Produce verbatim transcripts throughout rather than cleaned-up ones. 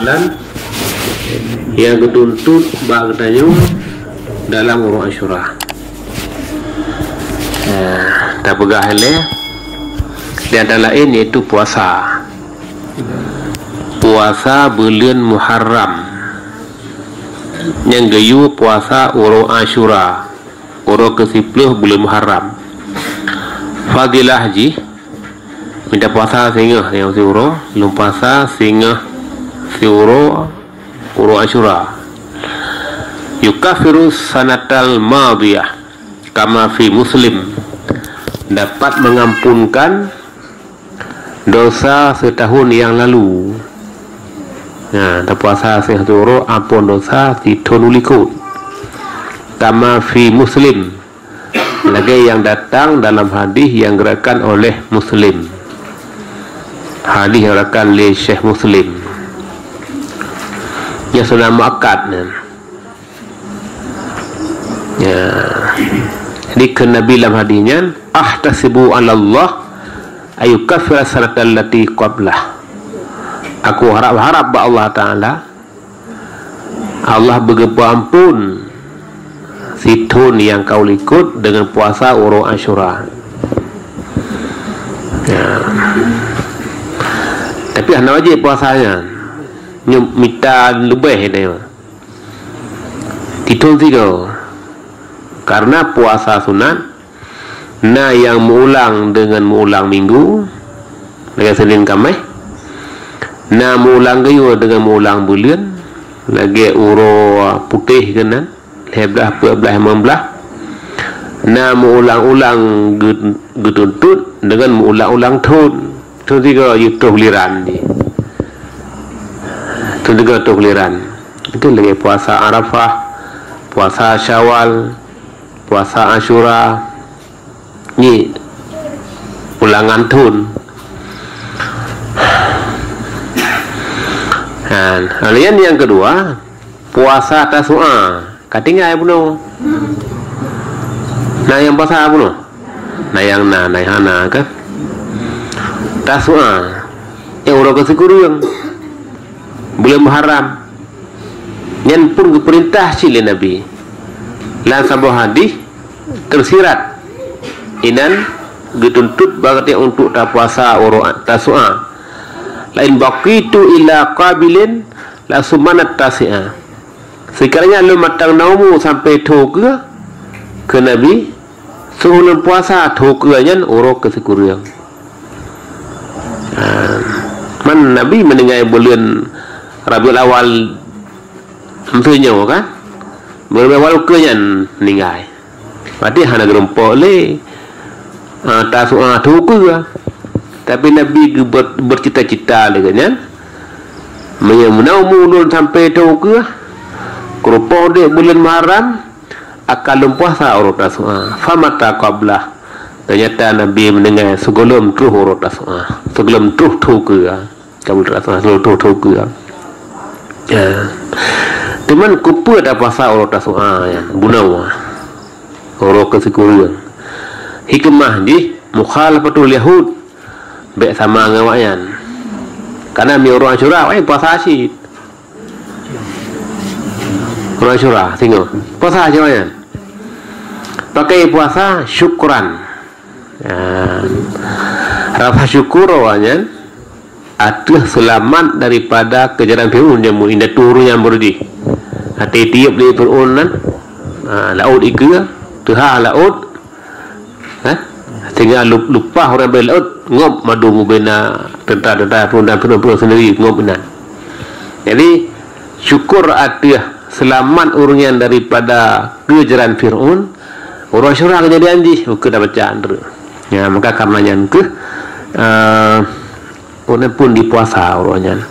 Dan nyang geutuntut bak geutanyoe dalam uroe Asyura. Nah, tapeugah ilée di antara laén yaitu puasa. Puasa buleuen Muharram. Nyang geuyue puasa uroe Asyura, uroe keusiplôh buleuen Muharram. Fadilah jih, mita puasa singoh nyang siuroe, lôn puasa singoh siuroe uroe Asyura. Yukaffiru sanatal madiyah kama fi Muslim. Dapat mengampunkan dosa setahun yang lalu. Nah, tapuasa singoh siuroe amphon dosa sithon u likot. Kama fi Muslim, lagée nyang datang dalam hadis nyang geurakan oleh Muslim. Hadis nyang geurakan lé Syekh Muslim. Nyang sunnah muakkad nyan. Ya. Jadi kheun Nabi lam hadis nyan, "Ahtasibu 'ala Allah ayyukaffira sanatal lati qablah." Aku harab-harab bak Allah Taala, Allah beugeupeuamphon sithon nyang ka u likot deungon puasa uroe Asyura. Ya. Tapi hana wajéb puasa nyan. Nyoe mita leubeh nyoe. Sithon sigoe. Karena puasa sunat, na nyang meuulang deungon meuulang minggu, lagée Senin Kaméh. Na meuulang geuyue deungon meuulang buleuen, lagée uroe putéh keunan, lhée blaih, peuet blaih, limong blaih. Na meuulang-ulang geu-, geutuntut deungon meuulang-ulang thon. Thon sigoe yue troh giliran jih. Thon sigoe troh giliran. Itu lagée puasa Arafah, puasa Syawal, puasa Asyura. Nyi ulangan thon. Ha, lalu nyang kedua, puasa Tasu'a. Ka tinggai bunoe. Na nyang puasa bunoe? Na nyang na, na nyang hana kan? Tasu'a. Eh, uroe keusikureueng buleuen Muharram. Nyan pun geupeurintah cit lé Nabi. Lam saboh hadis teusirat, inan geutuntut bak geutanyoe untuk tapuasa uroe Tasu'a. "La in baqitu ila qabilin la asumanna Tasi'a." Sikaranya lôn mantong na umu sampoe tho keue, kheun Nabi, "Suruh lôn puasa tho keue nyan uroe keusikureueng." Ha, man Nabi meuninggai buleuen Rabiul Awal meunyoe kan? Buleuen Rabiul Awal keue nyan meuninggai. Berarti hana geureumpok lé, ah, Tasu'a tho keue. Tapi Nabi geuber-, bercita-cita lé geuh nyan, "Meunyoe meunan umu lôn sampoe tho keue, keurupoh udeb buleuen Muharram, akan lôn puasa uroe Tasu'a." Famata qablah. Ternyata Nabi meuninggai sigohlom troh uroe Tasu'a, sigohlom troh tho keue. Ka buleuen Tasu'a, sigohlom troh tho keue. Ya. Teuma keupeue tapuasa uroe Tasu'a nyan bunoe? Uroe keusikureueng. Hikmah jih mukhalafatul Yahud. Bék sama ngon awaknyan. Karena mi uroe Asyura, awaknyan puasa cit. Uroe Asyura, singoh. Puasa cit awaknyan. Pakai puasa syukran. Ya. Rasa syukur awaknyan ateueh seulamat daripada keujaran Fir'aun nyang meuinda turun nyang beureuji. Até tieb lé Fir'aun nan, ha, laôt ikeue, teuhah laôt, ha? Sehingga lup-, lumpah ureuëng bak laôt, ngop madu mubina teuntara-teuntara Fir'aun dan Fir'aun, Fir'aun sendiri ngop inan. Jadi, syukur ateueh seulamat ureuëng nyan daripada keujaran Fir'aun, uroe Asyura keujadian jih, ukeue tabaca nyan. Ya, maka karena nyan keuh, eh, Ureuëng pun dipuasa uroe nyan.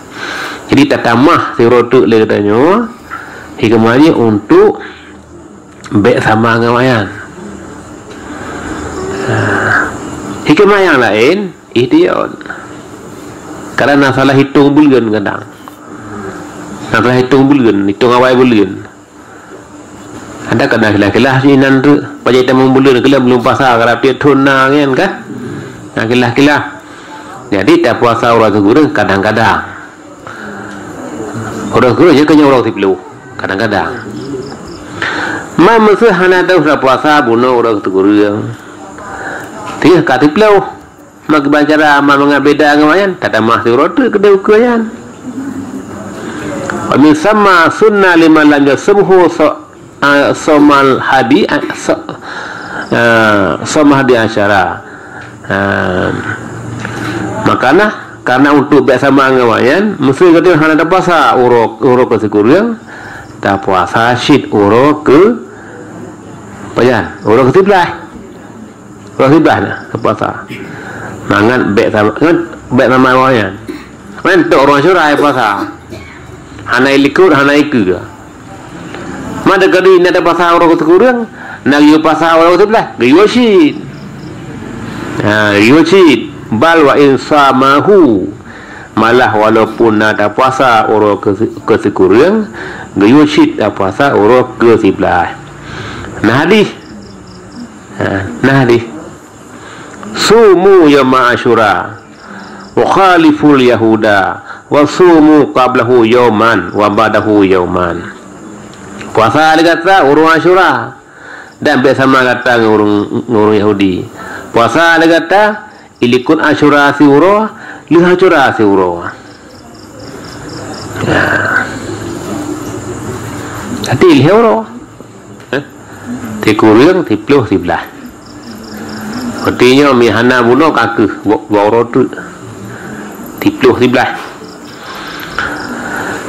Jadi tatamah siuroe teuk lé geutanyoe, hikmah jih untuk bék sama ngon awaknyan. Ha. Hikmah nyang laén, ihtiyot. Kadang na salah hitong buleuen kadang. Na salah hitong buleuen, hitong awai buleuen. Ada kadang kilah-kilah sinan tu, pajan tamong buleuen, kilah buleuen puasa, karab tiep thon na nyan kan? Na kilah-kilah. Jadi tapuasa uroe sikureueng kadang-kadang. Uroe keureueng nyan keuh nyoe uroe siploh. Kadang-kadang. Man meuseuh hana teuh tapuasa bunoe uroe sikureueng. Teuh ka siploh. Meukiban cara amal mangat beda ngon nyan, tatamah siuroe teuk keudeh ukeue nyan. Wa min samma sunnah liman lam yasumhu so-, ah, somal hadi, ah, so-, ah, somal hadi asyara. Ah, makana, karena untuk bèk sama ngon nyan, meuseuh gata hana tapuasa uroe, uroe keu sikureueng, tapuasa cit uroe keu, apa nyan? Uroe keu siblaih. Uroe siblaih na tapuasa. Mangat bèk sama, ngat bèk sama awak nyan. Mantong uroe Asyura hai puasa. Hana ilikot, hana ikeue. Mada kadu ingat tapuasa uroe keu sikureueng, na geuyue puasa uroe keu siblaih, geuyue cit. Ha, geuyue cit. Bal wa in samahu. Malah walaupun na tapuasa uroe keu si-, keu sikureueng, geuyue cit tapuasa uroe keu siblaih. Na hadih. Ha, na hadih. Sumu yauma Asyura, wa khaliful yahuda, wa sumu qablahu yauman, wa ba'dahu yauman. Puasa lé gata uroe Asyura, dan bèk sama gata ngon ureueng, ngon ureueng Yahudi. Puasa lé gata, ilikot Asyura siuroe, lheueh Asyura siuroe. Ya. Jadi lheueh uroe. Eh? Sikureueng, siploh, siblaih. Berarti nyoe mi hana bunoe ka keuh, bak, bak uroe teuk. Siploh, siblaih.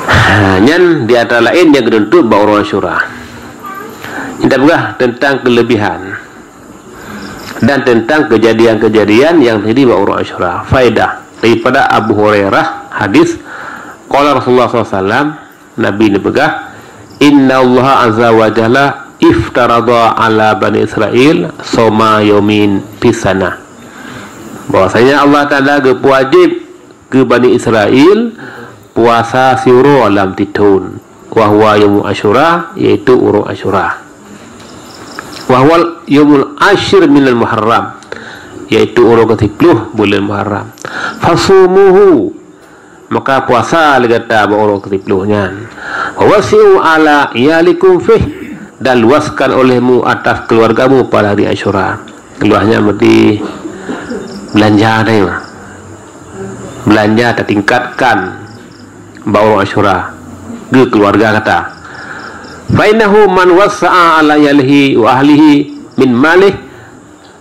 Ha, nyan di antara laén nyang geutuntut bak uroe Asyura. Nyan tapeugah teuntang keuleubihan dan teuntang keujadian-keujadian nyang teujadi bak uroe Asyura. Faedah daripada Abu Hurairah, hadis, qala Rasulullah sallallahu alaihi wasallam, Nabi neupeugah, "Innallaha azza wa jalla iftarada ala Bani Israil soma yaumin fis sanah." Bahwasanya Allah Taala geupeuwajéb keu Bani Israil puasa siuroe lam sithon, wa huwa yaumu Asyura, yaitu uroe Asyura. Wa huwa yaumul asyir minal Muharram, yaitu uroe keu siploh buleuen Muharram. Fasumuhu, maka puasa lé gata bak uroe keu siploh nyan. Wa wasi'u ala iyalikum fih, dan luaskan olehmu atas keluargamu pada hari Asyura. Luasnya berarti belanja tadi, mah. Belanja tatingkatkan bak uroe Asyura keu keluarga gata. Fa innahu man wassa'a ala iyalihi wa ahlihi min malih,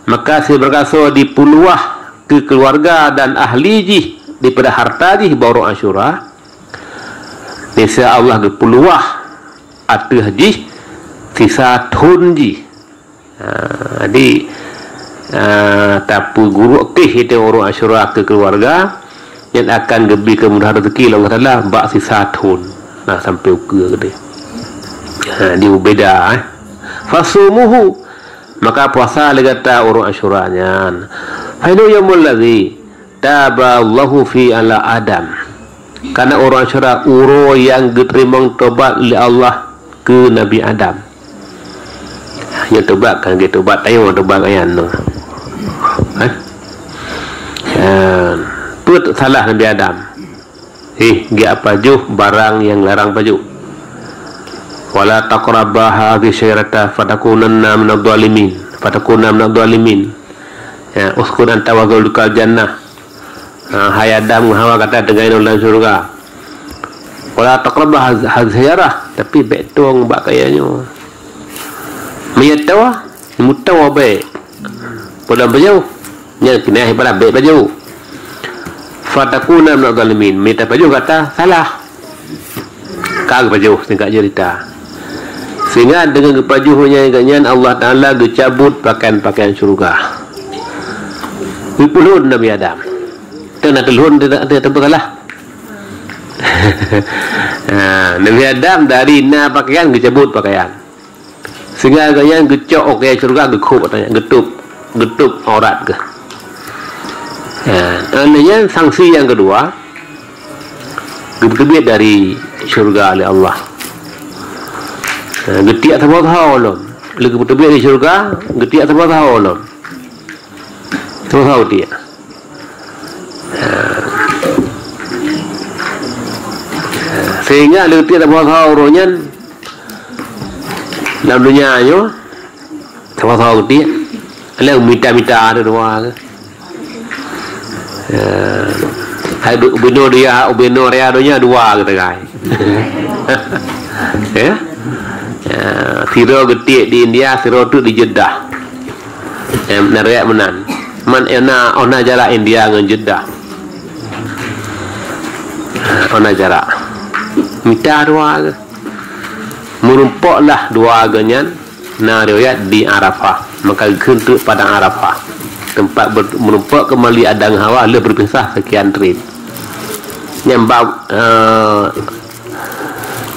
maka sibarangkasoe jipeuluah keu keuluwarga dan ahli jih daripada hareuta jih bak uroe Asyura, niscaya Allah geupeuluah ateueh jih sisa thon jih. Ha, jadi, ha, tapeugurok keuh itu uroe Asyura keu keuluwarga, nyan akan geubri keumudahan rezeki lé Allah Taala bak sisa thon. Nah, sampai ukeue keudeh. Ha, di beda, eh. Fasumuhu, maka puasa lé gata uroe Asyura nyan. Fa innahu yaumul ladzi taballahu fi ala Adam. Karena uroe Asyura uroe nyang geuteurimong tobat lé Allah keu Nabi Adam. Nyan tobat kan, geutobat, ayo tobat ayan tu. Eh? Ya, peue salah Nabi Adam? Eh, geujak pajoh barang nyang larang pajoh. Wala taqraba hadhihi syajarata fatakunanna minadh dhalimin. Fatakunanna minadh dhalimin. Ya, uskun anta wa zaujukal jannah. Ha, hai Adam ngon Hawa, gata tinggai lom lam syeuruga. Wala taqraba hadh-, hadhihi syajarah, tapi bèk toe bak kayèe nyoe. Meunyo toe, meutoe bèk. Padahai pajoh, nyan keuneuk ibarat bèk pajoh. Fatakuna minadh dhalimin, meunyo tapajoh gata salah. Ka geupajoh, singkat cerita. Sehingga deungon geupajoh nyan, nyan Allah Taala geucabut pakaian-pakaian syeuruga. Geupeulhon Nabi Adam. Teuma teulhon teupeue salah. Ha, Nabi Adam dari na pakaian geucabut pakaian. Sehingga gobnyan geucok, oke, syeuruga geukhôb, katanya, geutôb, geutôb aurat geuh. Ya, dan nyan sanksi nyang keudua, geupeuteubiet dari syeuruga lé Allah. Ya, geutiek saboh thôn lom. Lé geupeuteubiet dari syeuruga, geutiek saboh thôn lom. Saboh thôn geutiek. Sehingga leutik saboh-saboh uroe nyan lam donya nyoe, saboh-saboh leutik, lé mita-mita ada dua ke. Ya. Hai du-, ubenoe dia, ubenoe raya donya dua ke tegai. Ya. Ya, sidroe geutiek di India, sidroe teuk di Jeddah. Em, na riwayat meunan. Man, eh, na, oh, na jarak India ngon Jeddah. Oh, na jarak. Mita dua ke. Meurumpoklah dua ke nyan, na riwayat di Arafah. Maka geukheun teuk padang Arafah. Tempat ber-, meurumpok kembali Adam Hawa lheueh berpisah sekian trip. Nyan bab, eh,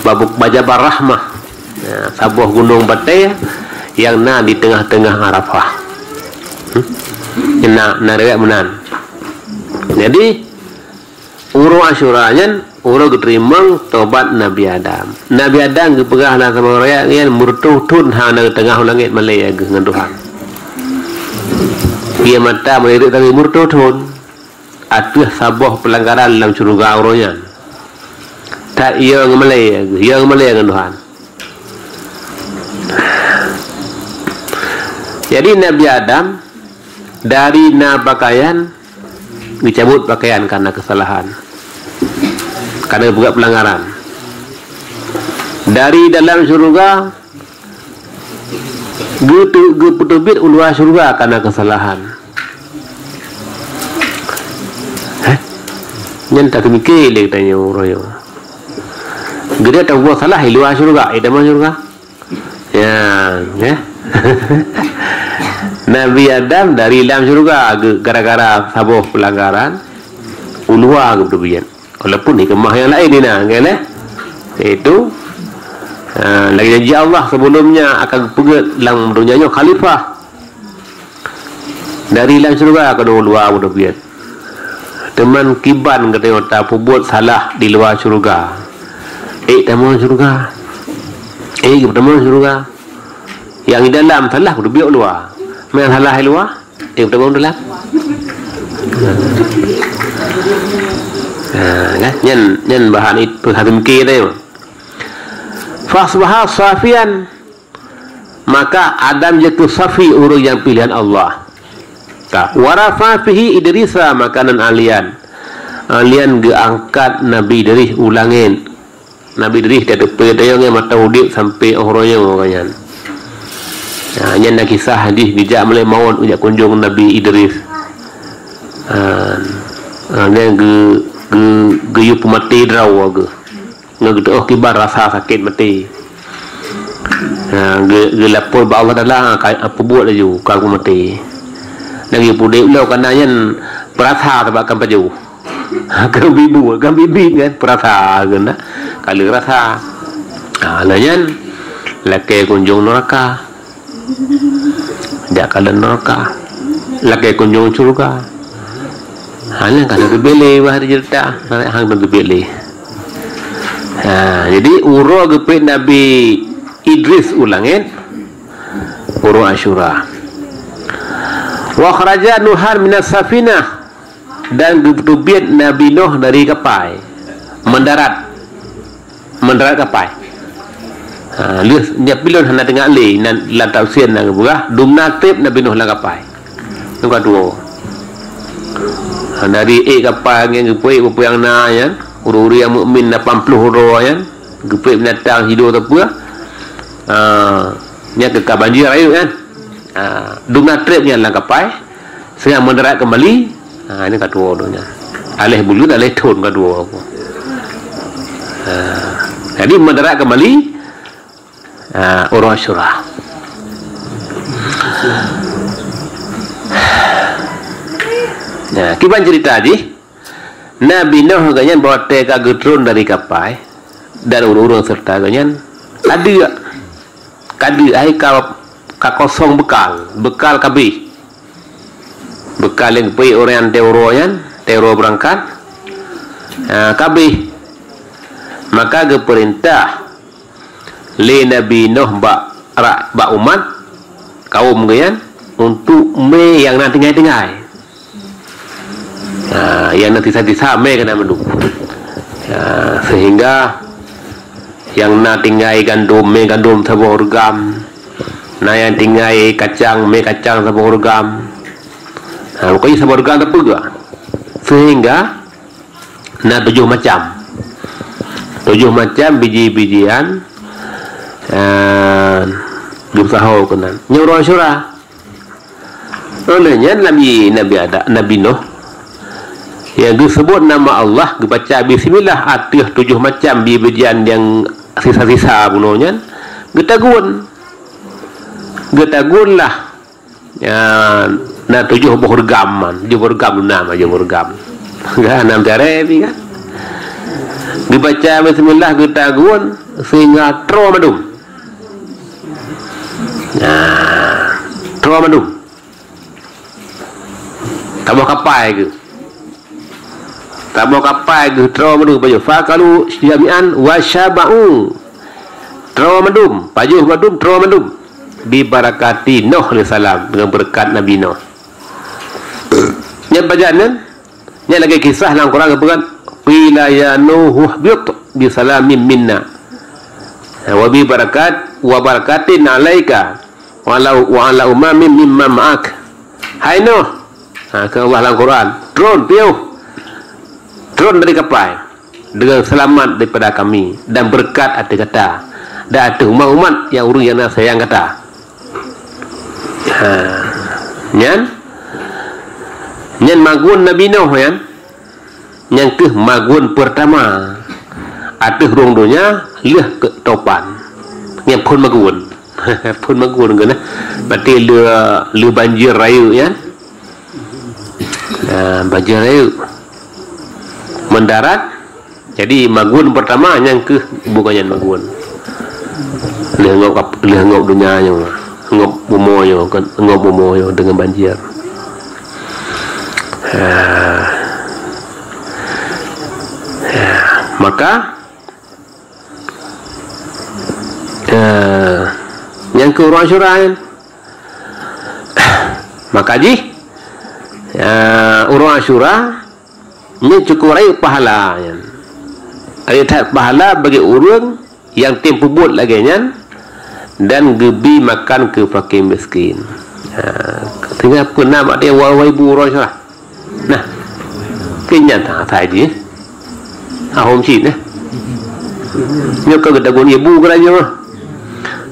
bab, Bajabal Rahmah. Ya, saboh gunong batée nyang na di teungoh-teungoh Arafah. Hmm? Na, na riwayat meunan. Jadi, uroe Asyura nyan uroe geuteurimong tobat Nabi Adam. Nabi Adam geupeugah lam saboh riwayat nyan meureutoh thon hana geuteungoh u langét malée geuh ngon Tuhan. Ie mata meureutoh tapi meureutoh thon ateueh saboh peulanggaran lam syeuruga uroe nyan. That ie ngon malée, ie ngon malée ngon Tuhan. Jadi Nabi Adam dari na pakaian, geucabut pakaian karena kesalahan, karena geupeugah pelanggaran. Dari dalam syeuruga geutu-, geupeuteubiet u luwa syeuruga karena kesalahan. Heh? Nyan takeumike lé geutanyoe uroe nyoe. Geutanyoe tabuet salah di luwa syeuruga, eh, dalam syeuruga. Ya, ya. Nabi Adam dari lam syeuruga ge-, gara-gara saboh pelanggaran, u luwa geupeuteubiet. Walaupun hikmah nyang laén dina, kan, eh? Yaitu, ah, lagée janji Allah sebelumnya akan geupeugét lam donya nyoe khalifah. Dari lam syeuruga keudroe u luwa geupeuteubiet. Teuma kiban geutanyoe tapeubuet salah di luwa syeuruga. Eh, tamong syeuruga. Eh, tamong syeuruga. Nyang di dalam salah, peuteubiet u luwa. Nyang salah di luwa, eh, peuteubiet u dalam. Ha, kan? Nyan, nyan bahan it-, peuhati mikir tadi. Fasbaha safian. Maka Adam jeuet keu safi, ureuëng nyang piléhan Allah. Ka. Wa rafa fihi Idrisa makanan aliyan. Aliyan geuangkat Nabi Idris u langét. Nabi Idris ka teupeu tayong nyan masa udeb sampoe óh uroe nyoe awaknyan. Ha, nyan na kisah jih geujak malaikat maut geujak kunjong Nabi Idris. Ha, ha, nyan geu-, geu-, geuyue peumaté droe geuh. Ngon geuteuôh kiban rasa sakét maté. Ha, geu-, geulapor bak Allah Taala, ka, peubuet laju, ka geumaté. Dan geupeudeb lom kana nyan peurasa sabab kan pajoh. Ha, kan bibu, kan bibit kan, peurasa kan dah. Ka lheueh rasa. Ha, lheueh nyan, lakée kunjong neuraka. Jak kalon neuraka. Lakée kunjong syeuruga. Ha, nyan ka teubiet lé bah cerita. Hang teubiet lé. Ha, jadi uroe geupeuet Nabi Idris u langét, uroe Asyura. Wa akhraja Nuhan minas safinah, dan geupeubiet Nabi Nuh dari kapai. Mendarat. Mendarat kapai. Ha, lheueh nyan pih lôn hana teuingat lé, nan lam tafsir na geupeugah, dumna treb Nabi Nuh lam kapai. Nyang ka tuwoe. Ha, dari ék kapai ngon geupeuék peue-peue nyang na nyan, ureuëng-ureuëng nyang mukmin lapan ploh droe nyan, geupeuék binatang hideue sapeue. Ha, nyan keu ka banjir rayeuk nyan. Ha, dumna treb nyan lam kapai. Seungat mendarat kembali, ha, ini ka tuwoe donya. Aléh buleuen, aléh thon ka tuwoe aku. Ha, jadi mendarat kembali, ha, uroe Asyura. Nah, kiban cerita jih, Nabi Nuh gobnyan watée ka geutron dari kapai dan ureuëng-ureuëng serta gobnyan, ka deuk, ka deuk, hai ka, ka kosong bekal, bekal ka abéh. Bekal nyang geupeuék ureuëng nyan, watée uroe nyan, watée uroe beurangkat, ha, ka abéh. Maka geupeurintah lé Nabi Nuh bak rak, bak umat, kawöm geuh nyan, untuk mé nyang na tinggai-tinggai. Ha, nyang na tisa-tisa mé keunan mandum. Ha, sehingga Nyang na tinggai gandom, mé gandom saboh reugam. Na nyang tinggai kacang, mé kacang saboh reugam. Ha, pokoknya saboh reugam teupeugah. Sehingga na tujoh macam. Tujoh macam biji-bijian, eh, geusahô keunan. Nyoe uroe Asyura. Óh lheueh nyan Nabi, Nabi Adam, Nabi Nuh, nyang geuseubut nama Allah, geubaca bismillah ateueh tujoh macam biji-bijian nyang sisa-sisa bunoe nyan, geutagun. Geutagunlah, ya, na tujoh boh reugam man, tujoh boh reugam dum na, tujoh boh reugam. Kan, na meutaré pih kan. Geubaca bismillah, geutagun, sehingga troe mandum. Nah, troe mandum. Taboh kapai geuh. Taboh kapai geuh troe mandum pajoh. Fakalu jami'an wa syaba'u. Troe mandum, pajoh mandum, troe mandum. Bi barakati Nuh alaihissalam, dengan berkat Nabi Nuh. Nyan pajan nyan? Nyan lagèe kisah lam Quran geupeugah, "Qila ya Nuhu hbit bi salamin minna." Wa bi barakat, wa barakatin alaika wa ala, wa ala umamin mimman ma'ak. Hai Nuh, ha, kheun Allah lam Quran, "Tron, piôh. Tron dari kapai dengan selamat daripada kami dan berkat ateueh gata dan ateueh umat-umat nyang ureueng nyang na sayang gata." Ha, nyan, nyan magun Nabi Nuh nyan. Nyang kheueh magun peurtama ateueh rhueng donya lheueh keu topan. Nyang phon magun. Phon magun keuh na. Berarti lheueh, lheueh banjir rayeuk nyan. Ha, banjir rayeuk. Mendarat. Jadi magun peurtama nyang kheueh bukan nyan magun. Lheueh ngop kap-, lheueh ngop donya nyoe. Ngop bumoe nyoe, kan? Ngop bumoe nyoe deungon banjir. Ha. Ha. Maka, eh, nyang kheueh uroe Asyura nyan. Maka jih, eh, uroe Asyura nyan cukup rayeuk pahala nyan. Rayeuk that pahala bagi ureueng nyang tem peubuet lagèe nyan dan geubi makan keu fakir miskin. Ha, sehingga peue na bak dia wai-wai bu uroe Asyura. Nah, keu nyan that asai jih. Ahom cit, eh. Nyoe ka geutagun ibu geurajeue.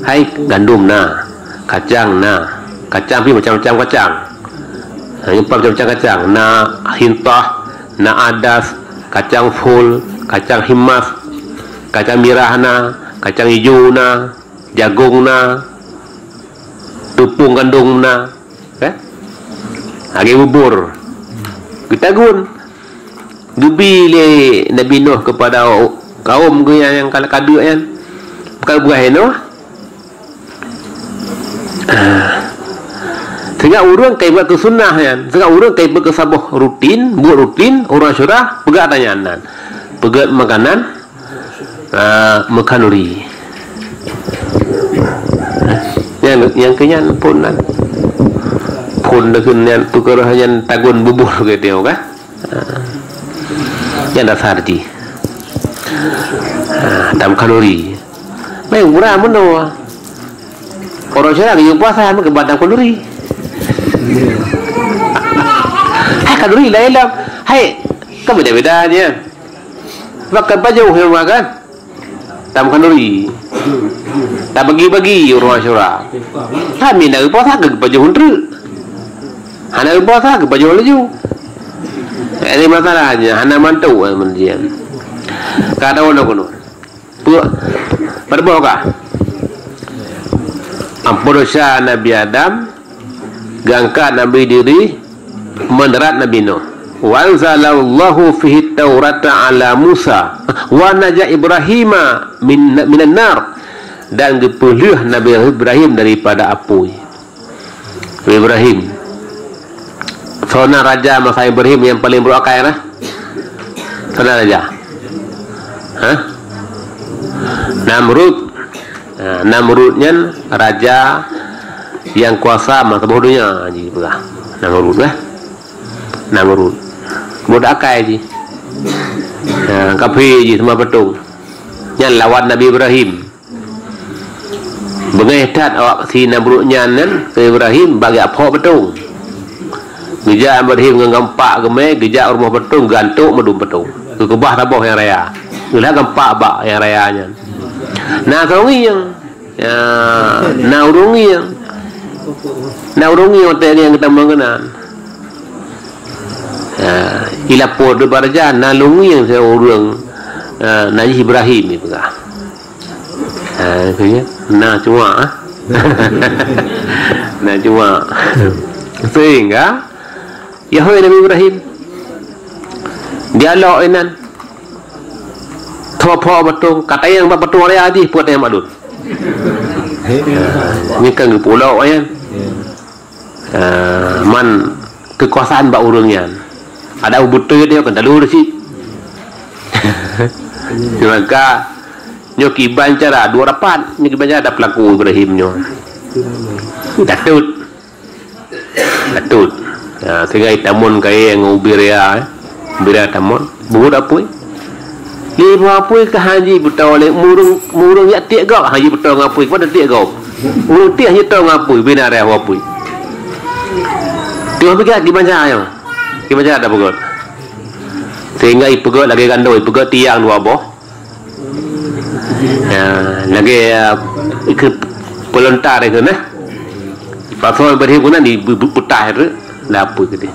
Hai, gandom na, kacang na, kacang pih macam-macam kacang. Ha, nyoe macam-macam kacang. Na hintah, na adas, kacang fol, kacang himas, kacang mirah na, kacang ijo na, jagong na, teupông gandom na, kan? Lagèe bubur. Geutagun. Geubi lé Nabi Nuh keupada kaum geuh nyang ka, ka deuek nyan. Bukan buah Nuh. Ah. Sehingga ureueng ka ibuet keu sunnah nyan. Sehingga ureueng ka ibuet keu saboh rutin, buet rutin, uroe Asyura, peugah ata nyan nan. Peugöt makanan, ah, meukanuri. Nyang, nyang keu nyan phon nan. Phon deukheun nyan peukeuroh nyan tagun bubur keu dia, kan? Ah. Nyan dasar jih. Ah, tam khanuri. Mai murah meunoe. Uroe Asyura geuyue puasa meukeubah tam khanuri. Hai khanuri laén lom. Hai, kan beda-beda je. Makan pajoh nyang makan. Tam khanuri. Tabagi-bagi uroe Asyura. Kami na geupuasa keu geupajoh treuk. Hana geupuasa geupajoh laju. Ini masalahnya hana mantuk, eh, menjian. Ka tahu nak kunu. Pu-, berboh kah? Ampun dosa Nabi Adam, geuangkat Nabi Idris, meudarat Nabi Nuh. Wa anzalallahu fihi taurata ala Musa, wa naja Ibrahima min, minan nar, dan geupeulheueh Nabi Ibrahim daripada apui. Nabi Ibrahim. Soe na raja masa Ibrahim nyang paleng brok akai na? Soe na raja? Hah? Namrud. Nah, Namrud nyan raja nyang kuasa masa boh donya jih peugah. Namrud, eh? Namrud. Buet akai jih. Nah, kafé jih sembah patong. Nyan lawan Nabi Ibrahim. Beungéh that awak si Namrud nyan, nyan keu Ibrahim bak geuphok beutông. Geujak Ibrahim ngon gampak geumé, geujak u rumoh beutông, geuantok meudum beutông. Geukeubah saboh nyang raya. Geulah gampak bak nyang raya nyan. Na soe ngieng. Ya, na ureuëng ngieng. Na ureuëng ngieng watée ngieng geutamong keunan. Ya, ilapor di baraja na lôn ngieng sidroe ureuëng, eh, na jih Ibrahim ipeugah. Ha, keunya na cuak, ah. Na cuak. Sehingga, ya hôi Nabi Ibrahim, dialog inan. Tho-tho beutông, ka tayang bak beutông raya jih, peue tayang bak lôn. Nyan kan geupulok nyan. Ah, man keukuasaan bak ureuëng nyan. Ada beutôi dia kan lalu cit. Maka nyoe kiban cara dua rapat, nyoe kiban cara ada pelaku Ibrahim nyoe. Datud. Datud. Ha, sehingga itamon kayée ngon ubit raya, eh. Ubit raya tamon, buet apui. Lé buet apui ka hana jibeutôi lé, ureuëng, ureuëng jak tiek gob hana jibeutôi ngon apui, pada tiek gob. Ureuëng tiek hana jibeutôi ngon apui, bina raya apui. Teuma pike kiban cara nyoe. Kiban cara tapeugét. Sehingga ipeugét lagée gandô, ipeugét tiang dua boh. Ya, lagée, ya, ikeu pelontar ikeu nah. Pasoe Ibrahim guna di bu-, bu-, putah itu, dah apa gitu.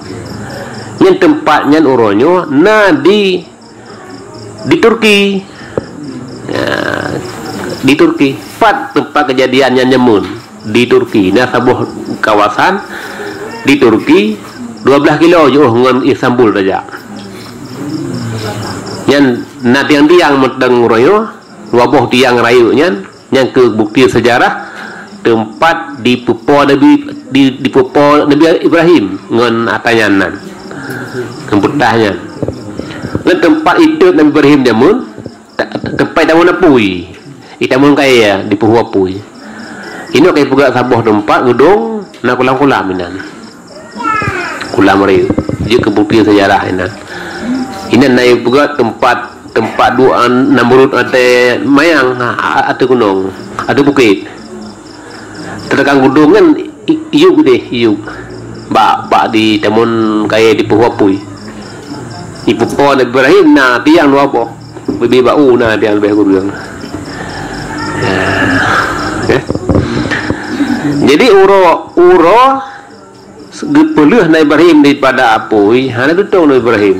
Nyan teumpat nyan uroe nyoe na di, di Turki. Ya, di Turki. Pat teumpat keujadian nyan nyamun. Di Turki. Na saboh kawasan di Turki, dua belas kilo jiôh ngon Istanbul tajak. Nyan na tiang-tiang meuteung uroe nyoe, dua boh tiang rayeuk nyan, nyan keuh bukti seujarah teumpat dipeupo Nabi, di, dipeupo Nabi Ibrahim ngon ata nyan nan. Ngon peutah nyan. Ngon teumpat itot Nabi Ibrahim jameun, Ta-, teumpat itamon apui. Itamon kayée dipeuhu apui. Inoe ka ipeugah saboh teumpat geudong na kulam-kulam inan. Kulam rayeuk. Jeuet keu bukti seujarah inan. Inan na ipeugah teumpat, teumpat duek Namrud watée mayang, ha, ateueh gunong, ateueh bukét. Teureukang geudong nyan i-, iyup deh, iyup. Bak, bak di tamon kayée dipeuhu apui. Ipeupo Nabi Ibrahim na tiang dua boh. Bibie bak u na tiang leubeh kureueng. Ya. Oke. Jadi uroe, uroe geupeuleueh Nabi Ibrahim daripada apui, hana teutong Nabi Ibrahim.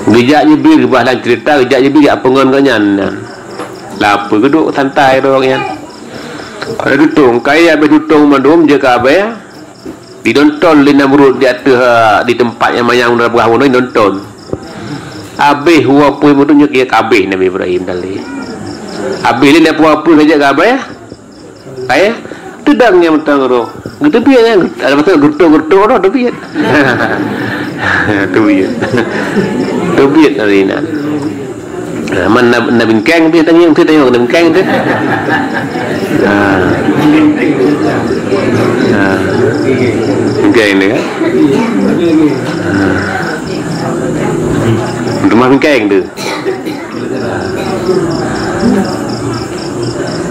Geujak Jibril, bah lam cerita, geujak Jibril jak peungon gobnyan nyan. Lapui geuduek santai droe nyan. Ada tutong, kayée habéh tutong mandum jeuet keu abée, didonton lé Namrud di ateueh, di teumpat nyang manyang na peugah bunoe didonton. Habéh hu apui mandum nyoe keu habéh Nabi Ibrahim tali. Habéh lé na pu apui ka jeuet keu abée. Kayée, teudong nyang mantong roh. Geuteubiet nyan, ada masa geureutôk-geureutôk roh teubiet. Teubiet. Teubiet hari nan. Ha, man na, na bingkeng teuh, tanyong teuh, tanyong na bingkeng teuh. Ha. Ha. Bingkeng teuh kan? Ha. Teuma bingkeng teuh.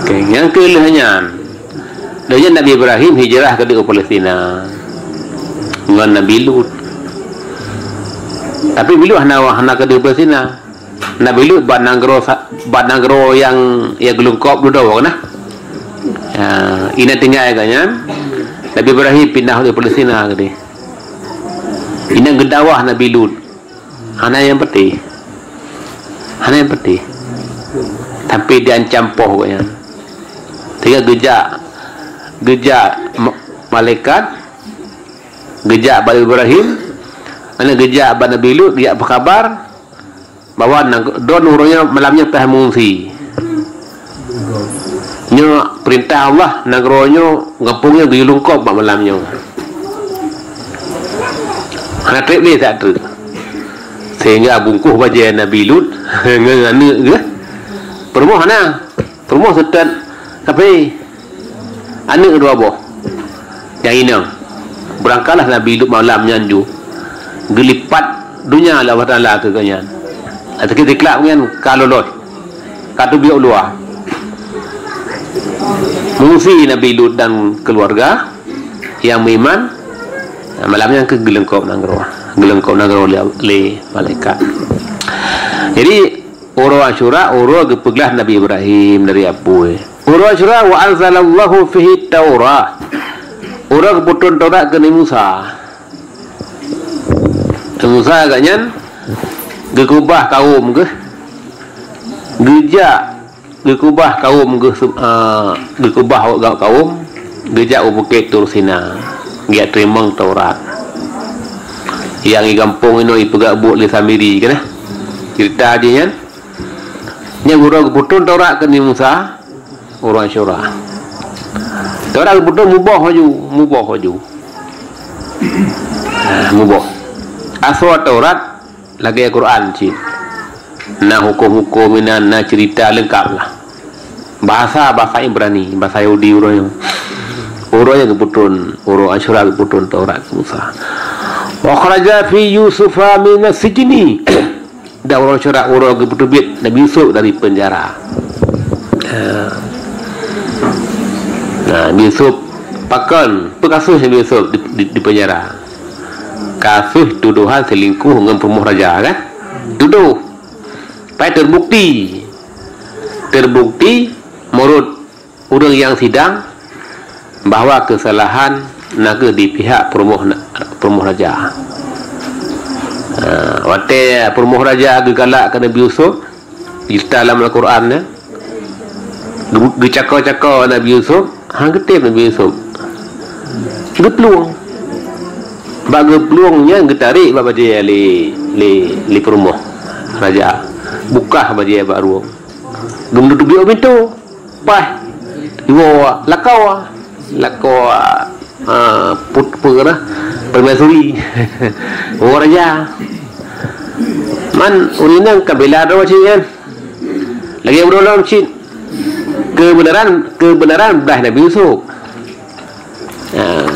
Oke, nyang keu lheueh nyan. Lheueh nyan Nabi Ibrahim hijrah keudéh u Palestina ngon Nabi Lut. Tapi Nabi Lut hana, hana keudéh u Palestina. Nabi Lut bak nanggroe sa-, bak nanggroe nyang, nyang geulungkôb dudoe nah. Ya, inan tinggai gobnyan. Nabi Ibrahim pindah u Palestina keudéh. Inan geudakwah Nabi Lut. Hana nyang peutéh. Hana nyang peutéh. Tapi diancam poh gobnyan. Sehingga geujak, geujak ma-, malaikat, geujak bak Ibrahim, ana geujak bak Nabi Lut, geujak peukabar bahwa nang-, droe uroe nyoe malam nyoe payah meungungsi. Nyoe peurintah Allah, nanggroe nyoe, gampông nyoe geuyue lungkôb bak malam nyoe. Hana treb lé that treuk. Sehingga bungkôh bajée Nabi Lut ngon aneuk geuh. Peurumoh hana. Peurumoh seutôt kafé. Aneuk dua boh. Nyang inong. Beurangkatlah Nabi Lut malam nyan ju. Geulipat donya lé Allah Taala keu gobnyan. Até siklab nyan ka loloh. Ka teubiet u luwa. Mengungsi Nabi Lut dan keluarga nyang meuiman, malam nyan keuh geuleungkop nanggroe. Geuleungkop nanggroe lé, lé malaikat. Jadi, uroe Asyura, uroe geupeuglah Nabi Ibrahim dari apui. Uroe Asyura, wa anzalallahu fihi Taurah. Uroe geupeutrön Taurat keu Nabi Musa. Nabi Musa agak nyan geukeubah kaum geuh. Geujak geukeubah kaum geuh, ah, geukeubah awak kaum, geujak u Bukét Tur Sina, geujak teurimong Taurat. Nyang di gampông inoe ipeugah buet lé Samiri, kan, eh? Cerita jih nyan. Nyan uroe geupeutrön Taurat keu Nabi Musa, uroe Asyura. Taurat geupeutrön muboh laju, muboh laju. Ah, muboh. Asoe Taurat lagèe Quran cit. Na huköm-huköm inan, na cerita leungkap lah. Bahasa, bahasa Ibrani, bahasa Yahudi uroe nyoe. Uroe nyoe geupeutrön, uroe Asyura geupeutrön Taurat keu Musa. Wa akhraja fihi Yusufa minas sijni. Dan uroe Asyura, uroe geupeuteubiet Nabi Yusuf dari penjara. Ha. Nah, Nabi Yusuf pakon, peue kasus Nabi Yusuf di, di, di penjara. Kasus tuduhan selingkuh ngon peurumoh raja, kan? Tudoh. Pai terbukti. Terbukti menurut ureueng nyang sidang bahwa kesalahan na kheueh di pihak peurumoh, peurumoh raja. Ha, watèe peurumoh raja geugalak keu Nabi Yusuf, cerita lam Al-Quran nyan, geu-, geucako-cako Nabi Yusuf, han geutem Nabi Yusuf. Geuplueng. Bak geuplueng nyan geutarek bak bajèe lé, lé, lé peurumoh raja. Bukah bajèe bak rueng. Geumeutubiet u pintoe. Paih. Iwoe lakoe. Lakoe, ah, put-, peue keuh, permaisuri. Woe raja. Man, ureueng inong ka bela droe cit nyan. Lagèe uroe lom cit. Keubeunaran, keubeunaran blah Nabi Yusuf. Ha.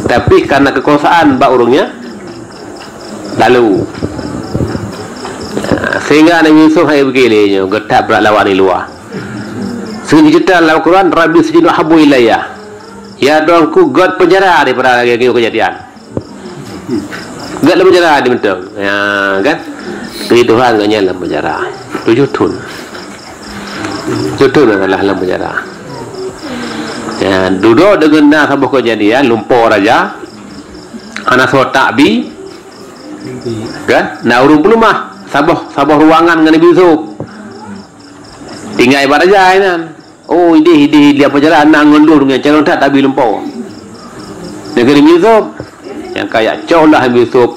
Tapi karena kekuasaan bak ureueng nyan lalu. Ha. Sehingga Nabi Yusuf hai beugilée nyoe, geutak brat lawan di luwa. Seugeujeuet lam Al-Quran, "Rabbi sijnu ahabbu ilayya." Ya Tuhanku, göt penjara daripada lagèe nyoe kejadian. Göt lam penjara di mantong. Ya, kan? Di Tuhan geuh nyan lam penjara. Tujoh thon. Tujoh thon adalah lam penjara. Ya, dudoe deungon na saboh kejadian, lumpoe raja, hana soe tak bi, kan? Na ureueng peuleumah, saboh, saboh ruangan ngon Nabi Yusuf. Tinggai bak raja inan. Oh, idéh, idéh, idéh, apa jalan na ngon lôn ngon calon that tabi lumpoe. Nanggroe Nabi Yusuf. Nyang kaya cok lah Nabi Yusuf.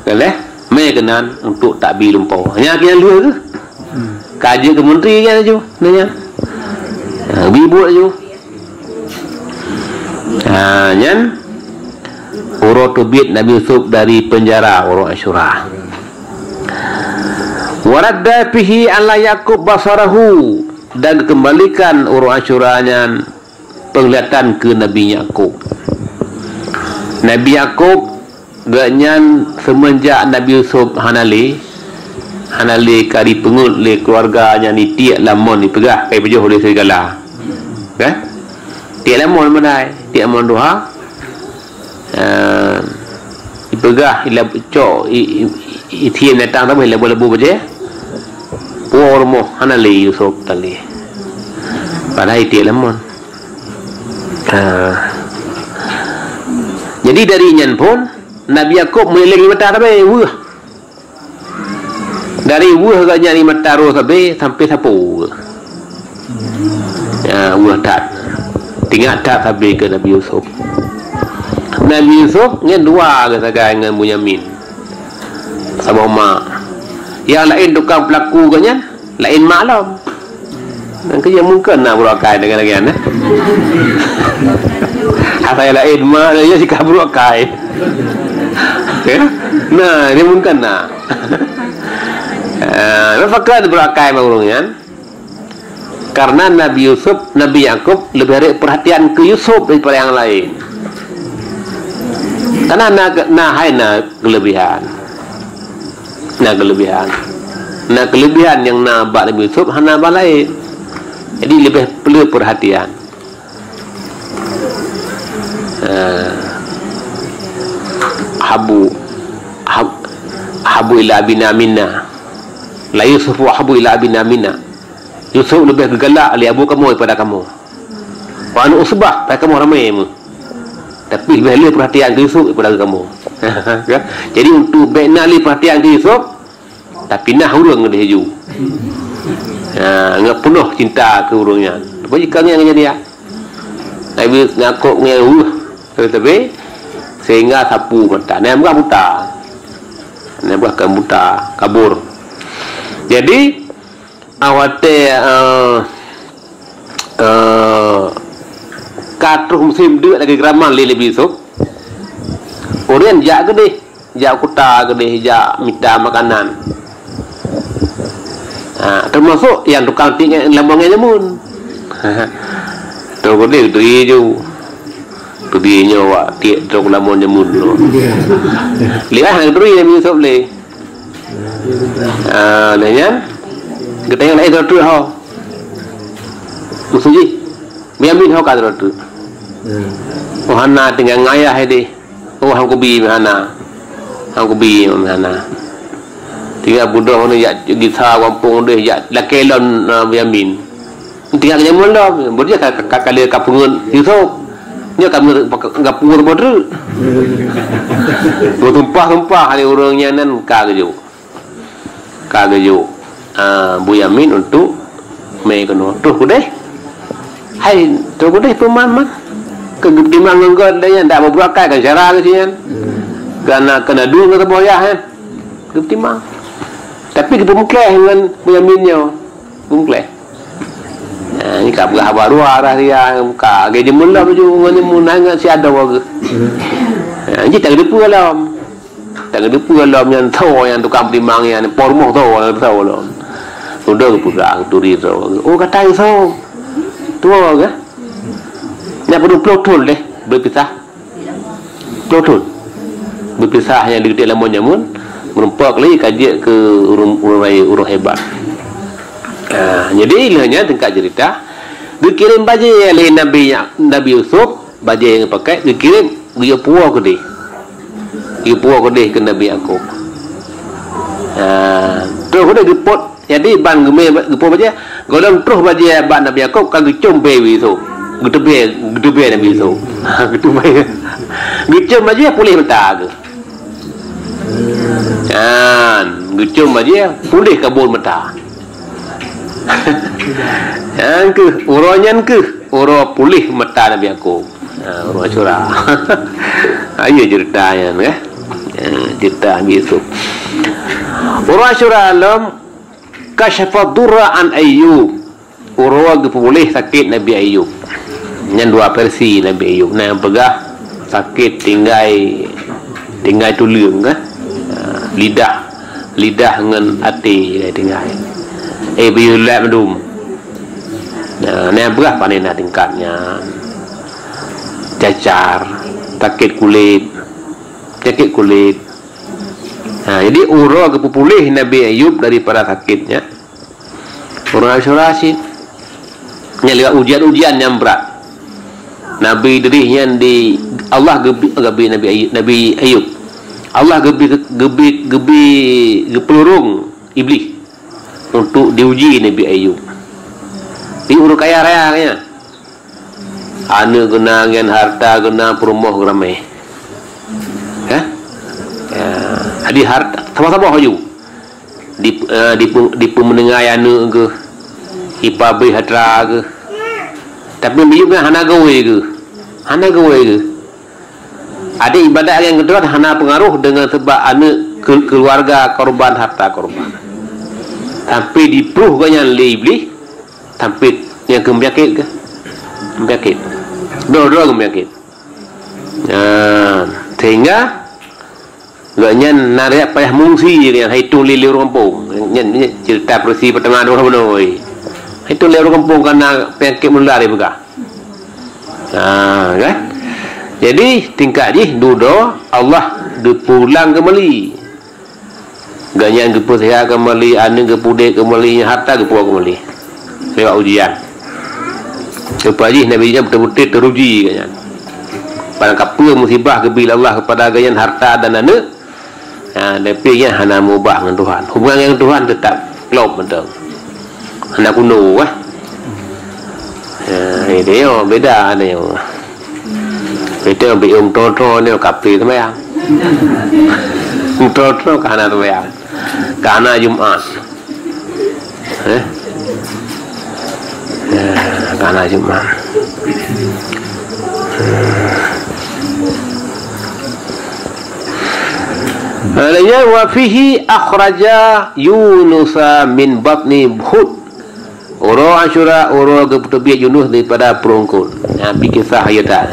Leh, mé keunan untuk tabi lumpoe. Nyan keunan lheueh geuh. Ka jeuet keu menteri kan laju. Nyan. Ha, bi buet laju. Ha, nyan uroe teubiet Nabi Yusuf dari penjara uroe Asyura. Waradda fihi ala Yakub basarahu, dan geukeumbalikan uroe Asyura nyan peunglihatan keu Nabi Yakub. Nabi Yakub, geuhnyan seumeunjak Nabi Yusuf hana lé, hana lé ka jipeungeuet lé keuluwarga nyan, jitiek lam mon, jipeugah ka jipajoh lé serigala. Kan? Tiek lam mon meunai, tiek mon tuha. Ah, ipeugah, ila cok, i, i, i, ithiem binatang saboh, ilabo-labo bajèe. Puwoe rumoh, hana lé Yusuf tali. Padahai itiek lam mon. Ah. Jadi dari nyan phon, Nabi Yakub meulileng di mata sabe, weueh. Dari weueh geuhnyan di mata roh sabe sampai sapo. Ya, weueh that. Teuingat that sabe keu Nabi Yusuf. Nabi Yusuf ngon dua geuh sagai ngon Bunyamin. Saboh mak. Nyang laén tukang peulaku geuhnyan, laén mak lom. Nyan keuh mungken na brôk akai deungon lagèe nyan, eh. Asai laén mak, ya, sikah brôk akai. Ya? Nah, dia mungken na. Ah, pakon brôk akai bak ureueng nyan? Karena Nabi Yusuf, Nabi Yakub lebih harôh perhatian keu Yusuf daripada nyang laén. Karena na, na hai na kelebihan. Na kelebihan. Na keuleubihan nyang na bak Nabi Yusuf hana bak laén. Jadi leubeh perlu perhatian. Ha. Habu, hab-, habu ila abina minna. La Yusufu habu ila abina minna. Yusuf leubeh geugalak lé abu kamoe daripada kamoe. Wa nahnu usbah, padahai kamoe ramé meuh. Tapi leubeh lé perhatian keu Yusuf daripada keu kamoe. Jadi untuk bèk na lé perhatian keu Yusuf, tapinah ureueng deh ju. Ha, ngon peunoh cinta keu ureueng nyan. Apa jika ngieng jadi ya? Nabi Yakub ngieng weueh, tapi sehingga sapu mata. Nah, bukan buta. Nah, bukan buta, kabur. Jadi, awate, eh, eh, ka troh musém deuk lagèe geuraman lé Nabi Yusuf, ureueng jak keudeh, jak kuta keudeh, jak mita makanan. Ha, teumasok nyang tukang tiek ngon lamon ngon jameun. Troh keudeh turi ju. Turi nyoe wak tiek troh lamon jameun tu. Liah turi Nabi Yusuf lé. Ah, lheueh nyan, geutanyong lagèe droe teuk ho. Maksud jih, Bunyamin ho ka droe teuk. Hmm. Oh, hana tinggai ngon ayah deh. Oh, han kubi hana. Han kubi hana. Tinggai beudôh ni jak gisa gampông deh, jak lakèe lom, ah, Bunyamin. Tinggai keu jameun lom, beujeuet ka, ka, ka, ka lheueh ka peungeut Yusuf. Nyoe ka meungeut ka peungeut boh treuk. Beutumpah-tumpah lé ureueng nyan nan ka geujok. Ka geujok, ah, Bunyamin untuk mé keunoe. Troh keudeh. Hai, troh keudeh peuman-man. Keu geupeutimang ngon gobnyan, dak beubeurakah kan syara geuh nyan. Kana, kana dua ngon saboh yah, eh. Geupeutimang. Tapi geupeumeukleh ngon Bunyamin nyoe. Bungkleh. Ha, ni ka peugah haba dua arah dia, ka lagèe jameun lom ju ngon jameun, na ngon si adoe geuh. Ha, jih tak geuteupeue lom. Tak geuteupeue lom nyan tho nyang tukang peutimang nyan, po rumoh tho, tho lom. Udah geupeugah, turi tho. Oh, gata tho. Tuwo geuh. Nyan padub ploh thon lé, beupisah. Ploh thon. Beupisah nyang di tiek lamon jameun, meurumpok lé ka jeuet keu ureueng, ureueng rayeuk, ureueng hebat. Ah, jadi lheueh nyan tingkat cerita, geukirém bajèe lé Nabi, Nabi Yusuf, bajèe nyang geupakai, geukirém, geuyue puwoe keudeh. Geuyue puwoe keudeh keu Nabi Yakub. Ah, troh keudeh geupot Jadi ban geumé geupuwoe bajèe, gohlom troh bajèe bak Nabi Yakub ka geucôm bèe Yusuf. Geuteubèe, geuteubèe Nabi Yusuf. Geuteubèe. Geucôm bajèe puléh mata geuh. Kan, geucôm bajèe puléh kabon mata. Nyan keuh, uroe nyan keuh, uroe puléh mata Nabi Yakub. Ha, uroe Asyura. Ayo cerita nyan, eh. Ha, cerita Nabi Yusuf. Uroe Asyura lom, Kasyafa durra an Ayyub. Uroe geupeupuléh sakét Nabi Ayub. Nyan dua versi Nabi Ayub. Na nyang peugah sakét tinggai, tinggai tuleueng kan? Ha, lidah, lidah ngon até tinggai. Eh, biyeu lat mandum. Nah, na nyang peugah pane na tingkat nyan. Cacar, sakét kulét, sakét kulét. Ha, jadi uroe geupeupuléh Nabi Ayub daripada sakét nyan. Uroe Asyura cit. Nyan lewat ujian-ujian nyang brat. Nabi Idris nyan di Allah geubi, geubi Nabi Ayub, Nabi Ayub. Allah geubi, geubi, geubi geupeulurong Iblih untuk diuji Nabi Ayub. Di ureueng kaya raya nyan. Aneuk geuh na nyan, harta geuh na, peurumoh geuh ramé. Hah? Ya, jadi harta sama-sama laju. Di, eh, dipeu-, dipeumeuninggai aneuk geuh, ipabri harta geuh. Tapi Nabi Ayub nyan hana gawé geuh. Hana gawé geuh. Adak ibadat nyang keudroe hana peungaroh deungon sabab aneuk keu-, keuluwarga korban harta korban. Sampai dipluh gobnyan lé Iblih, sampai nyang keu peunyakét keuh. Peunyakét. Droe-droe keu peunyakét. Nah, sehingga gobnyan na riak payah mengungsi nyan, hai tueng lé, lé ureueng gampông. Nyan, nyan cerita versi pertama dua bunoe. Hai tueng lé ureueng gampông kana peunyakét menular ipeugah. Ha, kan? Jadi, tingkat jih dudoe Allah geupulang keumbali. Gobnyan geupeusehat keumbali, aneuk geupudek keumbali, harta geupuwoe keumbali. Lewat ujian. Leupah jih Nabi nyan beutôi-beutôi teuruji gobnyan. Barang kapeue musibah geubri lé Allah keupada gobnyan harta dan aneuk, ha, tapi nyan hana meubah ngon Tuhan. Hubungan ngon Tuhan teutap klop mantong. Hana kuno, eh. Ya, itu yo beda ni. Itu bi um tro-tro ni kape sembahyang. Um tro-tro ka hana sembahyang. Ka hana Jumat. Eh? Ya, ka hana Jumat. Lalu wa fihi akhraja Yunusa min batni hut. Uroe Asyura, uroe geupeuteubiet Yunus daripada pruet eungkot. Ha, pi kisah ayat nyan.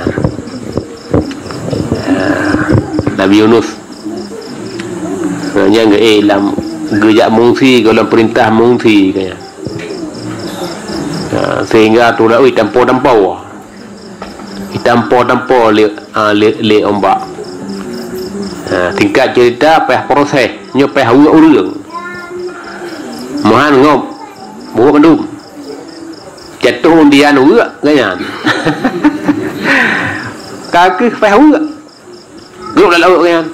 Ha, Nabi Yunus. Ha, nyang geu-, eh, lam geujak mengungsi, gohlom peurintah mengungsi, kaya. Ha, sehingga tu laôt tampo-tampo. Itampo-tampo lé, ah, lé, lé umbak. Ha, singkat cerita, payah proses, nyoe payah weuek ureueng. Meuhan ngop, buet mandum. Jatuh undian weuek, gobnyan. Ka keuh payah weuek. Grup lam laôt, gobnyan.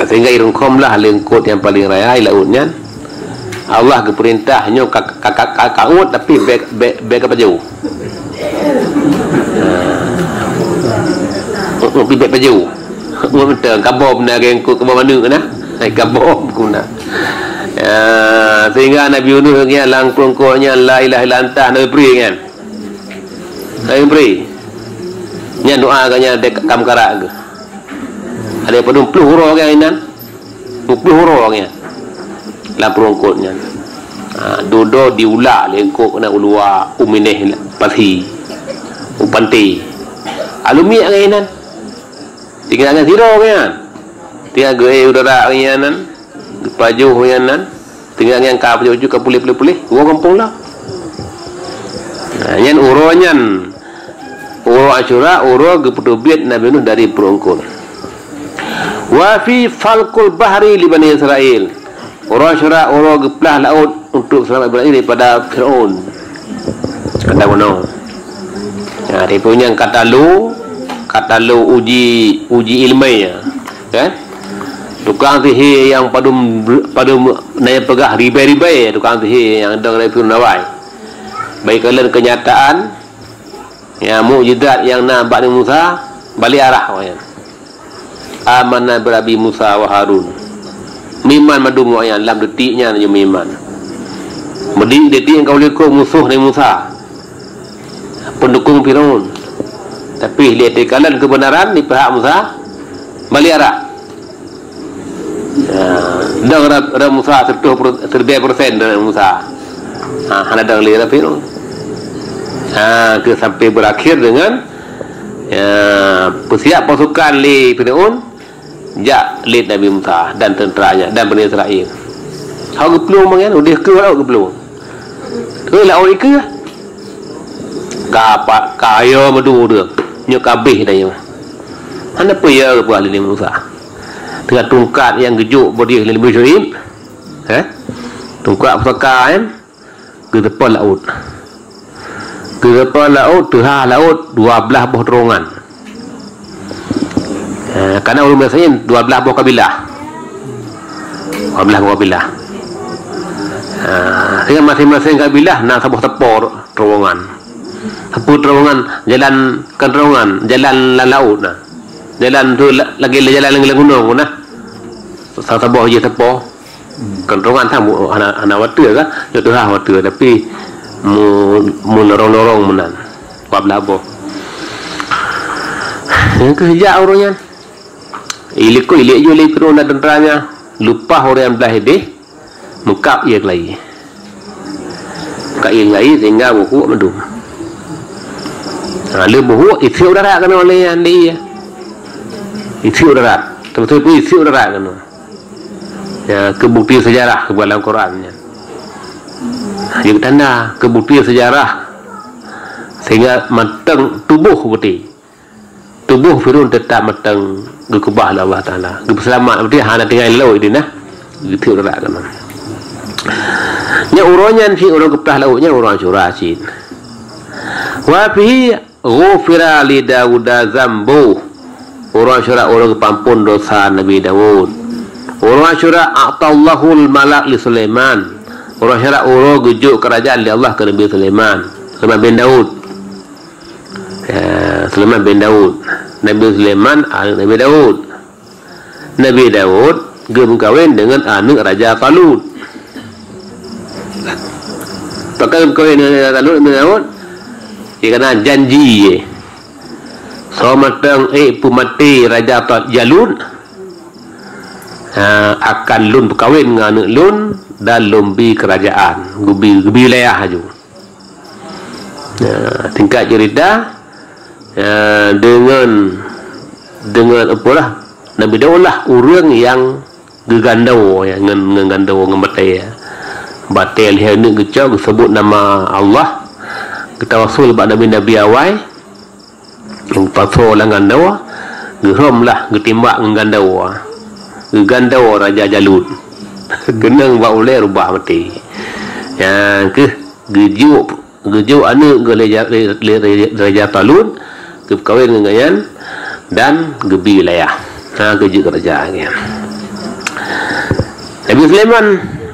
Sehingga irungkhom lah lé eungkot nyang paleng raya i laôt nyan. Allah geupeurintah nyoe ka, ka, ka, ka, ka uet, tapi bèk, bèk, bèk ka pajoh. Tapi bèk pajoh. Uet mantong, ka bom na lagèe eungkot, ka bom aneuk na. Hai, ka bom guna. Ya, sehingga Nabi Yunus nyan lam eungkot nyan la ilaha illa anta, Nabi bri nyan. Nabi bri. Nyan doa gobnyan dek kam karak geuh. Ada padum ploh uroe gobnyan inan. Dua ploh uroe nyan. Lam pruet eungkot nyan. Ha, dudoe diulak lé eungkot keunan u luwa, u minèh pasi, u panté. Aleuem miet ngon inan. Tinggai ngon sidroe nyan. Tinggai geu-, eh, udara nyan nan. Geupajoh nyan nan. Tinggai ngon ka pajoh-pajoh ka puléh-puléh-puléh. Woe gampông lah. Ha, nyan uroe nyan. Uroe Asyura, uroe geupeuteubiet Nabi Nuh dari pruet eungkot. Wa fi falkil bahri li Bani Israil. Uroe Asyura, uroe geuplah laôt untuk seulamat Bani Israil daripada Firaun. Kata bunoe. Ya, tipu nyang kata lo, kata lo uji, uji ilmiah, ya. Kan? Tukang sihé nyang padum, padum na nyang peugah ribèe-ribèe tukang sihé nyang dong dari Firaun awai. Bagi kalon keunyataan, ya, mukjizat nyang na bak Nabi Musa, balik arah awaknyan. Amanna bi Rabbi Musa wa Harun. Meuiman mandum awaknyan lam detik nyan, nyan meuiman. Meudidik detik nyang ka u likot musoh Nabi Musa. Pendukung Firaun. Tapi lé teukalon keubeunaran di pihak Musa, balik arah. Ya, dong ra-, ra Musa seratus per-, seribèe persen dong Musa. Ha, hana dong lé ra Firaun. Ha, ke sampai berakhir dengan, ya, peusiap pasukan lé Firaun, jak lé Nabi Musa dan tenteranya dan Bani Israel. Hana geuplueng mangat, udeh keu laôt geuplueng. Keu laôt ikeue. Ka pa-, ka yo meudua ureueng. Nyoe ka abéh dah nyoe. Hana peue yo geupeugah lé Nabi Musa. Teungoh tungkat nyang geujok bak lé Nabi Syuaib. Eh? Tungkat pusaka, eh? Geuteupeue laôt. Geuteupeue laôt, teuhah laôt, dua blaih boh terowongan. Eh, karena ureueng Misyar nyan dua blaih boh kabilah. Dua blaih boh kabilah. Eh, sehingga masing-masing kabilah na saboh teupeu terowongan. Teupeu terowongan, jalan, kon terowongan, jalan lam laôt na. Jalan tu la-, lagèe jalan lam gunong na. Sa-, saboh jih teupeu. Kon terowongan sama hana, hana watèe kan? Nyoe teuhah watèe, tapi mu-, meulorong-lorong meunan. Dua blaih boh. Nyang keuh jak ureueng nyan. Ilikot ilik ju lé Firaun dan tenteranya, leupah ureueng blaih idéh, meukab ie keulayi. Meukab ie keulayi sehingga beuhuek mandum. Ha, lheueh beuhuek, isiek u darat keunoe lé nyan di ie. Isiek u darat. Teuma isiek u darat keunoe. Ya, keu bukti sejarah keubah lam Quran nyan. Ha, jadi tanda keu bukti sejarah sehingga mantong tuboh bukti. Tuboh Firaun teutap mantong geukeubah lé Allah Taala. Geupeuseulamat, berarti hana tinggai lé laôt idin nah. Geuteuek rara keunan. Nyan uroe nyan cit, uroe geuplah laôt nyan uroe Asyura cit. Wa fihi ghufira li Dauda zambu. Uroe Asyura uroe geupeuampon dosa Nabi Daud. Uroe Asyura a'tallahul malak li Sulaiman. Uroe Asyura uroe geujok keurajaan lé Allah keu Nabi Sulaiman. Sulaiman bin Daud. Ya, Sulaiman bin Daud. Nabi Sulaiman aneuk Nabi Daud. Nabi Daud geumeukawen deungon aneuk Raja Talut. Pakon geumeukawen deungon Raja Talut, Nabi Daud? Dikareuna janji, eh. Soe mantong ék peumaté Raja Ta-, Jalut, ha, akan lôn peukawen ngon aneuk lôn dan lôn bi keurajaan, geubi, geubi wilayah laju. Ya, singkat cerita, ya, deungon, deungon apalah, Nabi Daud lah ureuëng nyang geugandô, ya, ngon, ngon gandô, ngon batée, ya. Batée lhée neuk geucok, geuseubut nama Allah, geutawassul bak nabi-nabi awai, nyang pasoe lam gandô, geuhrôm lah geutimbak ngon gandô, geugandô Raja Jalut. Keunong bak ulée rubah maté. Nyang keuh geujok, geujok aneuk geuh lé ja-, lé, lé, lé Raja Talut, geupeukawen ngon gobnyan dan geubi wilayah. Ha, geujok keurajeuen nyan. Nabi Sulaiman,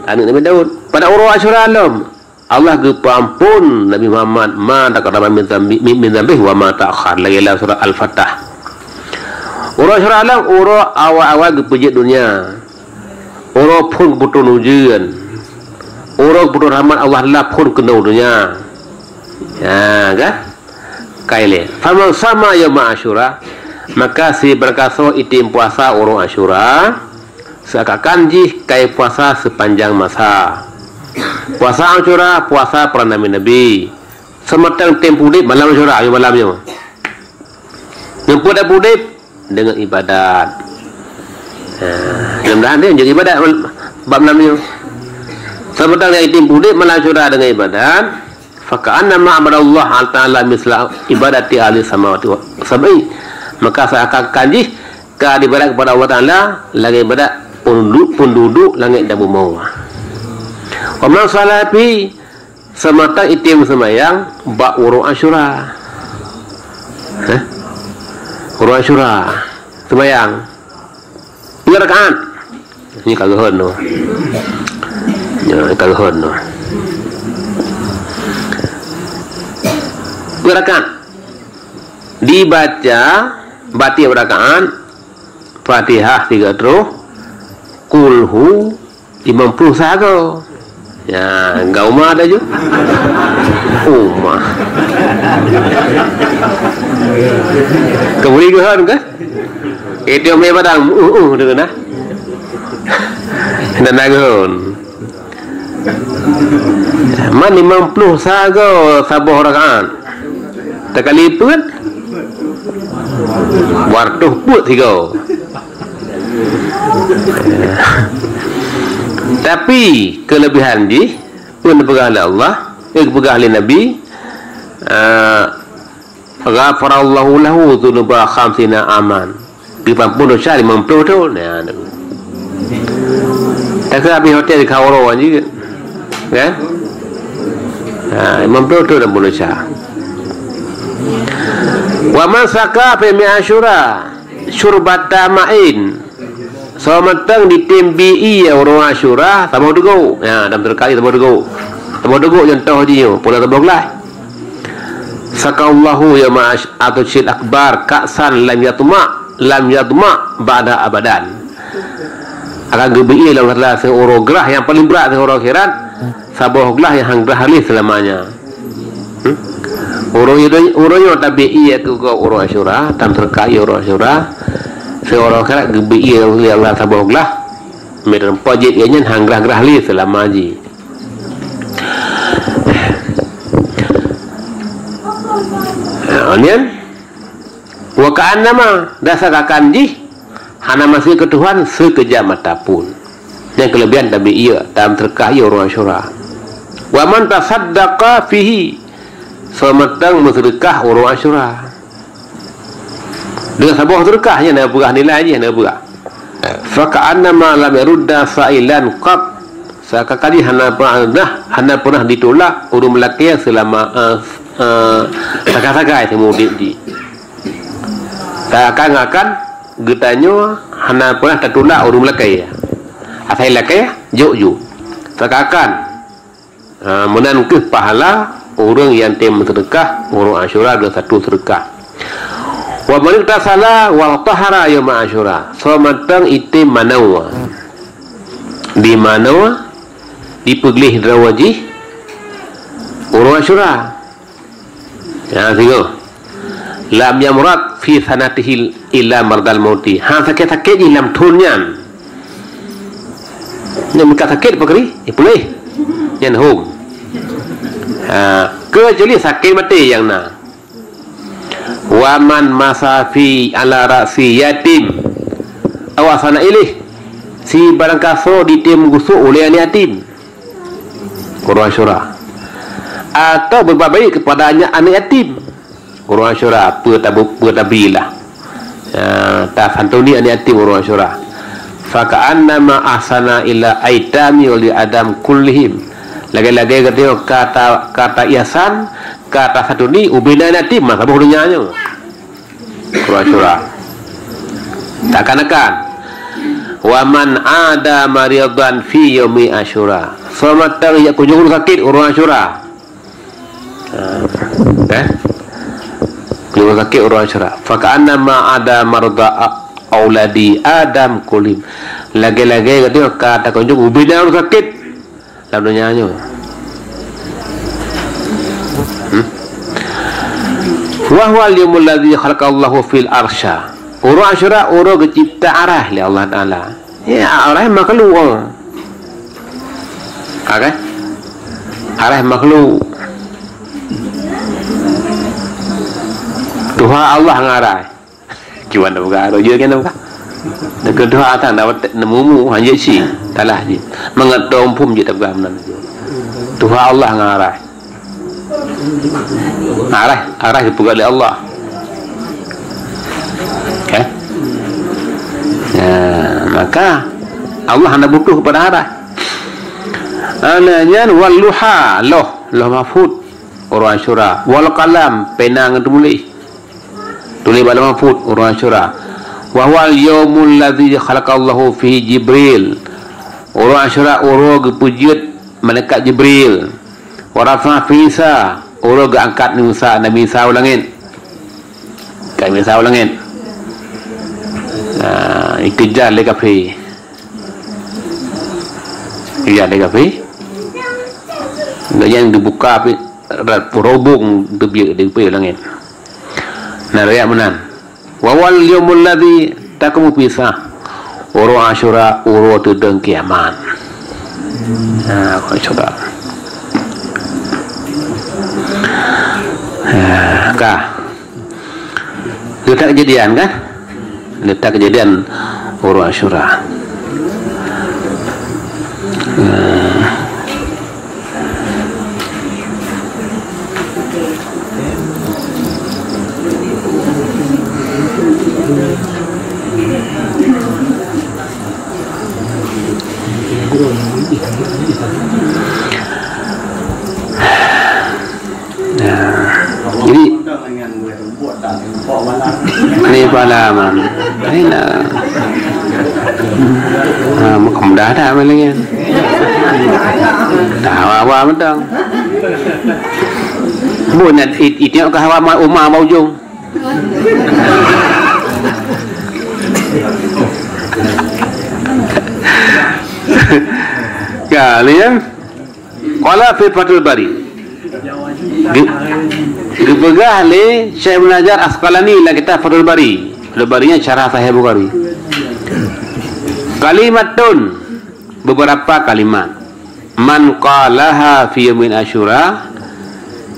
aneuk Nabi Daud, pada uroe Asyura lom, Allah geupeuampon Nabi Muhammad ma taqaddama min zambi, min, min zambih wa ma ta'akhkhar, lagée lam surat Al-Fatah. Uroe Asyura lom, uroe awai-awai geupeujeuet donya. Uroe phon geupeutrön ujeuen. Uroe geupeutrön rahmat Allah Taala phon keunoe donya. Ya, kan? Kai lé. Faman sama yauma Asyura, maka sibarangkasoe item puasa uroe Asyura, seakan-akan jih kai puasa sepanjang masa. Puasa Asyura, puasa para nabi-nabi. Seumatang tem udeb malam Asyura, nyoe malam nyoe. Ngon peue udeb? Deungon ibadat. Ha, mudah-mudahan dia jadi ibadat bab malam nyoe. Seumatang nyang item udeb malam Asyura deungon ibadat. Faka'annama abadallah Ta'ala misla ibadati ahli samawati wa sab'i. Maka seakan-akan jih ka ibadat kepada Allah Taala lagée ibadat penduduk, penduduk langét dan bumoe. Wa man shalla fi, seumatang item seumayang bak uroe Asyura. Hah? Uroe Asyura. Seumayang. Dua rakaat. Nyoe ka geuhon tu. Nyoe ka geuhon tu. Dua rakaat. Dibaca bak tieb rakaat Fatihah tiga troh, Kulhu limong ploh sagoe. Ya, enggak uma ada je. Uma. Kembali ke han kan? Itu yang padang. Uh, uh, dengan dah. Dan dagon. Man limong ploh sagoe saboh rakaat. Takali peuet. Dua ratus peuet sigoe. Tapi kelebihan jih pun peugah lé Allah, eh, peugah lé Nabi, eh, ghafarallahu lahu dzunuba khamsina aman. Geupeuampon desya limong ploh thon. Nah, tu. Tak kira habis hotel di Kaoro kan juga. Kan? Ha, limong ploh thon dah pun desya. Wa man saka fi yaumi Asyura syurbata ma'in. Soe mantong ditem bi ié uroe Asyura, saboh teugok. Ya, dalam terkait saboh teugok. Saboh teugok contoh jih nyoe, pula saboh glah. Sakallahu yauma asy-, atsy syirkil akbar ka'san lam yadhma, lam yadhma ba'da abadan. Akan geubri lé Allah Taala siuroe grah nyang paleng brat siuroe akhirat, saboh glah nyang hana grah lé seulamanya. Hmm? Uroe nyoe, uroe nyoe tabi ié keu uroe Asyura, tam teuka ié uroe Asyura, siuroe akhirat geubri lé Allah saboh glah, meuteumpo jeuet ié nyan hana grah-grah lé seulama jih. Ha, nyan, wa ka'annama, dan seakan jih hana maséh keu Tuhan sikeujap mata pun. Nyan keulebihan tabi ié, tam teuka ié uroe Asyura. Wa man tasaddaqa fihi, soe mantong meuseudeukah uroe Asyura. Deungon saboh seudeukah nyan na peugah nilai jih, na peugah. Faka'annama lam yarudda sa'ilan qat, seakan-akan hana pernah, hana pernah ditolak ureuëng meulakée seulama, eh, eh, sagai-sagai seumeuudeb jih. Seakan-akan geutanyoe hana pernah tatulak ureuëng lakée. Asai lakée, jok-jok. Seakan-akan, ha, meunan kheueh pahala ureuëng nyang tem meuseudeukah uroe Asyura dua satu seudeukah. Wa man ightasala wa tahara yauma Asyura. Soe mantong item manoe. Di manoe, dipeugleh droe jih uroe Asyura. Ya, singoh. Lam yamrad fi sanatihi illa mardal mauti. Ha, sakét-sakét jih lam thon nyan. Nyan meuka sakét pakri, eh, puléh. Nyan hom. Ha, kecuali sakét maté nyang na. Wa man masa fi ala ra'si yatim. Awas anak ilih. Si barangkasoe ditem gusok uleh aneuk yatim. Uroe Asyura. Atau berbuat baik kepada anak, anak yatim. Uroe Asyura, peue tabu-, peue tabi lah. Ya, tasantuni aneuk yatim uroe Asyura. Faka'annama ahsana ila aitami wal adam kullihim. Lagée-lagée geutanyoe ka ta-, ka ta ihsan, ka tasantuni ubena aneuk yatim masa boh donya nyoe. Uroe Asyura. Seakan-akan. Wa man ada maridan fi yaumi Asyura. Soe mantong jak kunjong sakét uroe Asyura. Ha. Eh? Kunjong sakét uroe Asyura. Faka'annama ada marda a-, auladi Adam kullihim. Lagée-lagée geutanyoe ka takunjong ubena ureuëng sakét lam donya nyoe. Hmm? Wa huwal yaumul ladzi khalaqallahu fil arsya. Uroe Asyura uroe geucipta arah lé Allah Taala. Ya, arah makhluk. Arah? Arah makhluk. Tuha Allah ngon arah. Kiban tapeugah, roh jeuet kan tapeugah. Teuka tuha tan dapat neumumu, hanjeuet si. Salah jih. Mangat dong phom jeuet tapeugah meunan. Tuha Allah ngon arah. Arah, arah dipeugah lé Allah. Kan? Ya, maka Allah hana butuh kepada arah. Ana nyan wal luha, loh, loh mahfud, uroe Asyura. Wal qalam, pena ngon teumuléh. Tuléh bak Lauh Mahfud uroe Asyura. Wa huwal yaumul ladzi khalaqallahu fihi Jibril. Uroe Asyura uroe geupeujeuet malaikat Jibril. Wa rafa'a fihi Isa, uroe geuangkat Nabi Isa, Nabi Isa u langét. Angkat Nabi Isa u langét. Nah, ikeujah lé kafé. Ikeujah lé kafé. Gobnyan geubuka pi-, rot, robong teubiet di kafé u langét. Na riwayat meunan. Wa huwal yaumul ladzi taqumu fihi sa'ah. Uroe Asyura, uroe teudong kiamat. Ha, uroe Asyura. Ha, ka. Letak kejadian, kan? Letak kejadian uroe Asyura. Ha. Nah, jadi, ni pengalaman. Lain lah. Ha, mudah dah main lagi. Dah hawa-hawa mantong. Bukan it-, it-, tengok ke hawa ma-, uma bak ujong. Ka, lihat. Qala fi Fathul Bari. Ge-, geupeugah lé Syekh Ibnu Hajar Asqalani lam kitab Fathul Bari. Fathul Bari nyan syarah Sahih Bukhari. Kalimatun, beberapa kalimat. Man qalaha fi yaumin Asyura,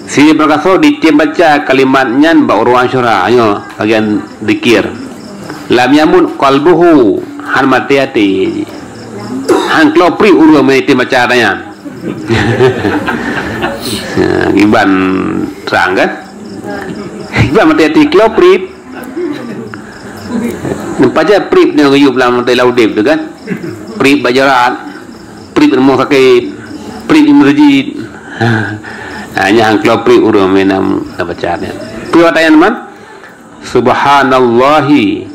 si barangkasoe ditém baca kalimat nyan bak uroe Asyura, nyoe bagian zikir. Lam yamut qalbuhu, han maté até. Han kloe priet ureuëng meunyo tém baca nyan. Ya, kiban trang kan? Kiban maté até kloe priet. Pajan prip nyoe geuyueb lam teulah udeb tu kan? Prip bak jarat, prip rumoh sakét, prip di meuseujid. Ha, nyang keulok prip ureuëng meunan na baca nyan. Peue watèe nyan man? Subhanallahi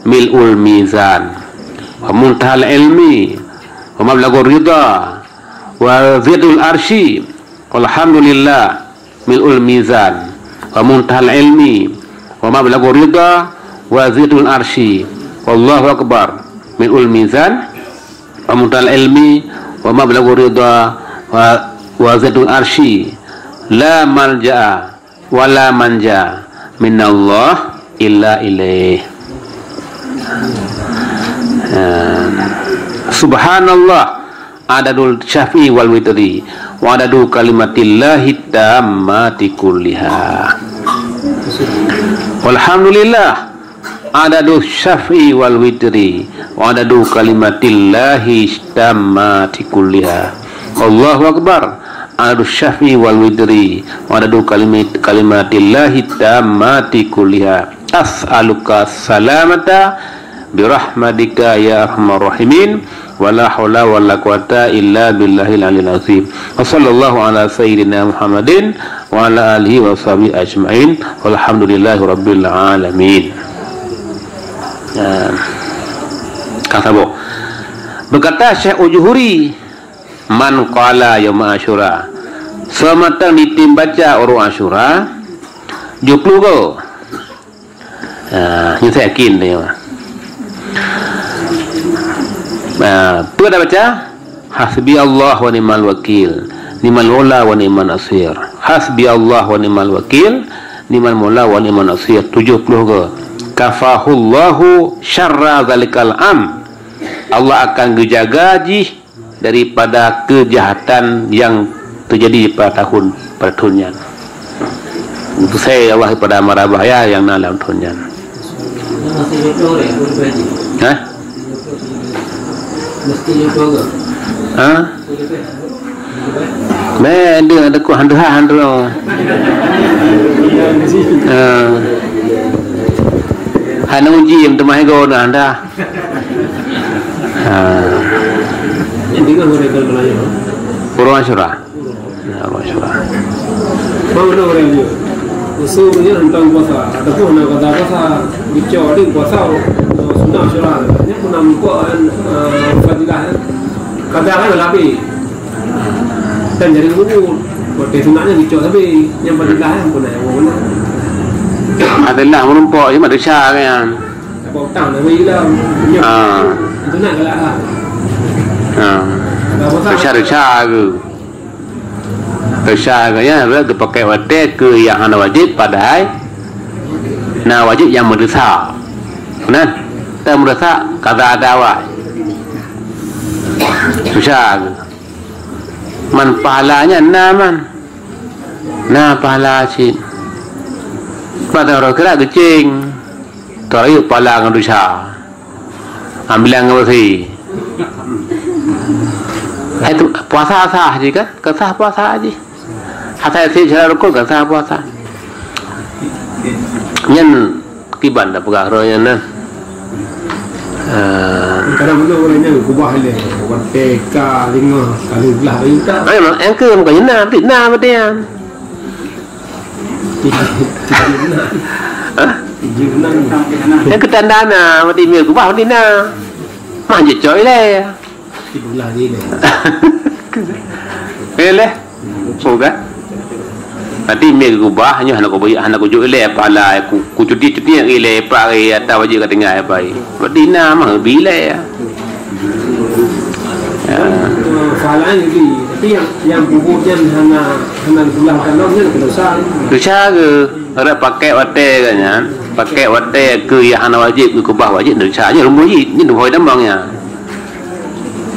mil'ul mizan, wa muntahal ilmi, wa mablaghur ridha, wa zinatul arsy. Walhamdulillah mil'ul mizan, wa muntahal ilmi, wa mablaghur ridha, wa zinatul arsy. Wallahu akbar mil'ul mizan, wa muntahal ilmi, wa mablaghur ridha, wa, wa zinatul arsy. La malja'a wala manja minallah illa ilaih. Ha. Subhanallah adadul syafi'i wal witri, wa adadu kalimatillahi tammati kulliha. Walhamdulillah adadu syafi'i wal witri, wa adadu kalimatillahi tammati kulliha. Allahu akbar adadu syafi'i wal witri, wa adadu kalimat, kalimatillahi tammati kulliha. As'aluka salamata birahmatika ya arhamar rahimin. Wa la haula wa la quwwata illa billahil aliyil azim. Wa sallallahu ala sayyidina Muhammadin wa ala alihi wa sahbihi ajma'in. Walhamdulillahi rabbil alamin. Nah, ka saboh. Berkata Syekh Ujuhuri, "Man qala yauma Asyura." Seumantong jitem baca uroe Asyura, jiplueng go. Ha, nyoe saya yakin nyoe. Ha, peue tabaca? Hasbi Allah wa ni'mal wakil, ni'mal maula wa ni'man nasir. Hasbi Allah wa ni'mal wakil, ni'mal maula wa ni'man nasir. Tujoh ploh go. Kafahullahu syarra zalikal am. Allah akan geujaga jih daripada keujahatan nyang teujadi pada tahun, pada thôn nyan. Geupeusé Allah daripada mara bahya nyang na lam thôn nyan. Ha? Ha? Meunan ada ku handu-handu. Ha. Hana uji teuma go na anda. Ha. Uroe Asyura. Ya, uroe Asyura. Bang, mana orang dia? Usul dia tentang puasa. Ataupun nak kata puasa, dicok dia puasa, sunat Asyura. Dia pun nak ikut, eh, fadilah, eh. Kata kan lebih. Dan jadi guru, waktu sunatnya dicok tapi yang fadilah, eh, pun nak yang mana? Adalah merumpok je manusia kan. Dapat utang dah bagi lah. Ah. Itu nak galak lah. Ah. Dah bosan. Desya-desya ke? Desya ke ya, rot geupakèk watèe keu nyang hana wajéb, padahai na wajéb nyang meudesya. Nah, ta meudesya kada ada awai. Desya ke? Man pahala nyan na man. Na pahala cit. Padahai roh kira geucéng. Tarayeuk pala ngon desya. Ambilan ngon beusi. Eh, tu, puasa sah jih kan? Ka sah puasa jih. Asai sih cara rukun ka sah puasa. Nyan kiban dah peugah roh nyan nah. Ah. Kadang mana orang nyan kubah leh. Watèe ka lingah, ka lheueh glah bayu ka. Ai, mak, yang ke bukan na, tapi na mati nyan. Hah? Nyang keutanda na, mati miet kubah mati na. Mah jicok ilèe. Ilèe. Oh kan? Berarti miet kubah nyoe hana kubah, hana kujok ilèe pahala ku, kucuti-cuti nyang ilèe pari ata wajéb ka tinggai pai. Berarti na mah bi ilèe. Ya. Pahala jadi, tapi yang, yang pupuk nyan hana, hana dipulang kandong nyan ke dosa. Desya ke? Rot pakèk watèe geuh nyan, pakèk watèe keu nyang hana wajéb, keu kubah wajéb, desya nyan rumoh jih, nyan hôi tamong nyan.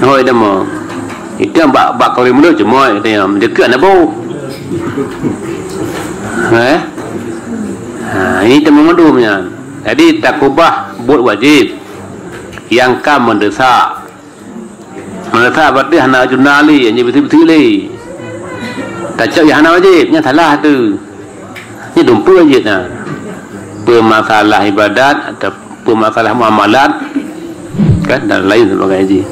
Hôi tamong. Itu nyang bak, bak kawin mulo cuma itu nyang dekat na boh. Eh? Ha, ini tamong mandum nyan. Jadi takubah buet wajéb nyang ka meudesya. Meunasah berarti hana juna lé, hanya bisi-bisi lé. Tacok nyang hana wajéb, nyan salah tu. Nyan dumpeue jeuet nyan. Peumasalah ibadat atau masalah muamalat, kan, dan lain sebagainya.